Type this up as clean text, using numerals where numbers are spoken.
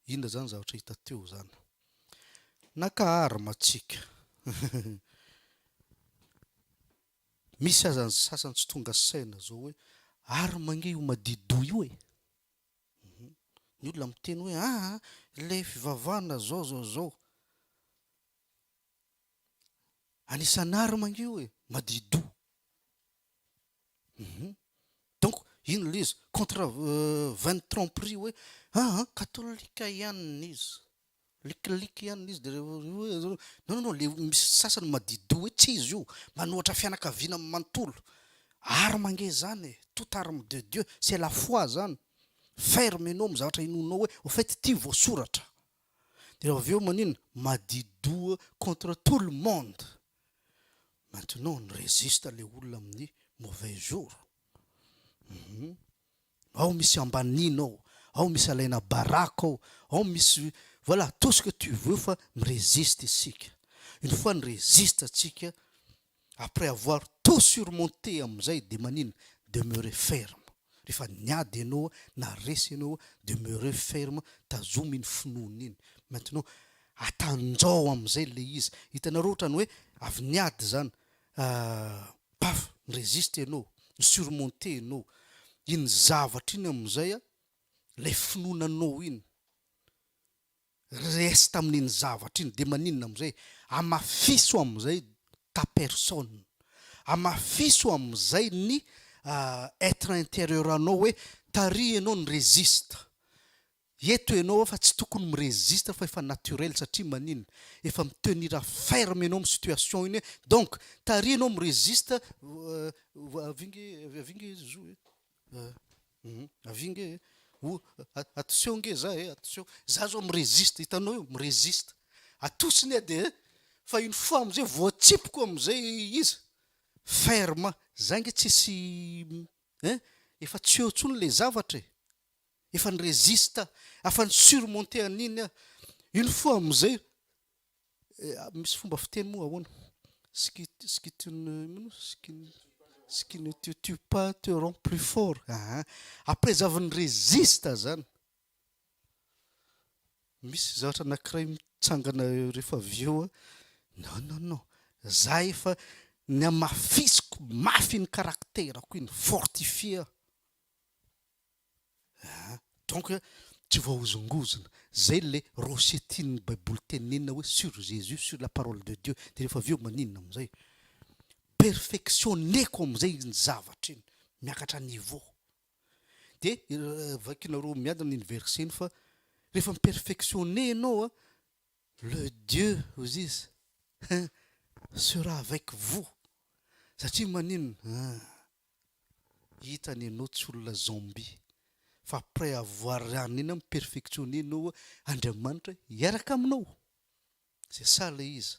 Inona zany zavatra hita teo zany? Naka arme tsika. Misy aza ny sasany tsy tonga saina zao hoe arme ange io madidoha io e! Ny olona miteny hoe aa ilay fivavahana zao zao zao. Anisan'ny arme ange io e! Madidoha. Donc inona ilay izy? Contre vaine tromperie hoe aa katolika ihany izy. Likiliky ihany izy de rehefa non non non le misy sasany madidoha hoe tsy izy io, manohatra fianakaviana manontolo, arme ange zany e, toute arme de Dieu c'est la foi zany, ferme enao am zavatra inoanao hoe au fait ity voasoratra, de rehefa avy eo maninona madidoha contre tout le monde, maintenant ny resiste le olona amin'ny mauvais jour, hum. Ao misy ambanina ao, ao misy alaina baraka ao, ao misy voilà tout ce que tu veux fa mi-resiste isika. Une fois ni-resiste tsika, après avoir tout surmonter amin'izay de maninona? Demeurer ferme. Rehefa niady ianao, naharesy ianao, demeurer ferme, tazomy iny finoana iny. Maintenant, atanjao amin'izay le izy. Hitanareo ohatran'ny hoe avy niady zany, Paf! Mi-resiste ianao, mi-surmonter ianao. Iny zavatra iny amin'izay an, ilay finoana anao iny, reste amin'iny zavatra iny. Dia maninona amin'izay? Amafiso amin'izay ta personne. Amafiso amin'izay ny être intérieur anao hoe tary ianao ni-resiste. Eto enao fa tsy tokony mi resiste fa efa naturel satria maninona? Efa mi tenir ferme enao am situation iny hoe donc tary enao mi resiste avy nge avy nge zo e avy nge e o atoseo nge za e atoseo za zao mi resiste hitanao io mi resiste atosiny aho de fa une fois amizay voatsipiko amizay izy ferme za nge tsisy hein efa tsy eo tsony le zavatra e. Efa ni-resiste aho, afa ni-surmonter an'iny aho. Une fois amin'izay, misy fomba fiteny moa ahoana? Ce qui, ce qui tu ne, inona? Ce qui, ce qui ne te tue pas te rend plus fort. Aa. Après avy ni-resiste zany, misy zavatra anankiray mitsangana rehefa avy eo an, non non non, za efa nihamafisiko mafy iny caractère-ko iny, fortifier aho. Aa donc tsy voahozongozona. Zay le rocher tian'ny baiboly tenenina hoe sur Jesus, sur la parole de Dieu. De rehefa avy eo maninona amizay? Perfectionneko amizay iny zavatra iny, miakatra niveau. De vakinareo miadana iny verset iny fa rehefa mi-perfectionner enao a, le Dieu hozy izy hein sera avec vous. Satria maninona? Aa. Hitany ianao tsy olona zombie fa après avoir an'iny mi perfectionner enao Andriamanitra hiaraka aminao, c'est ça le izy.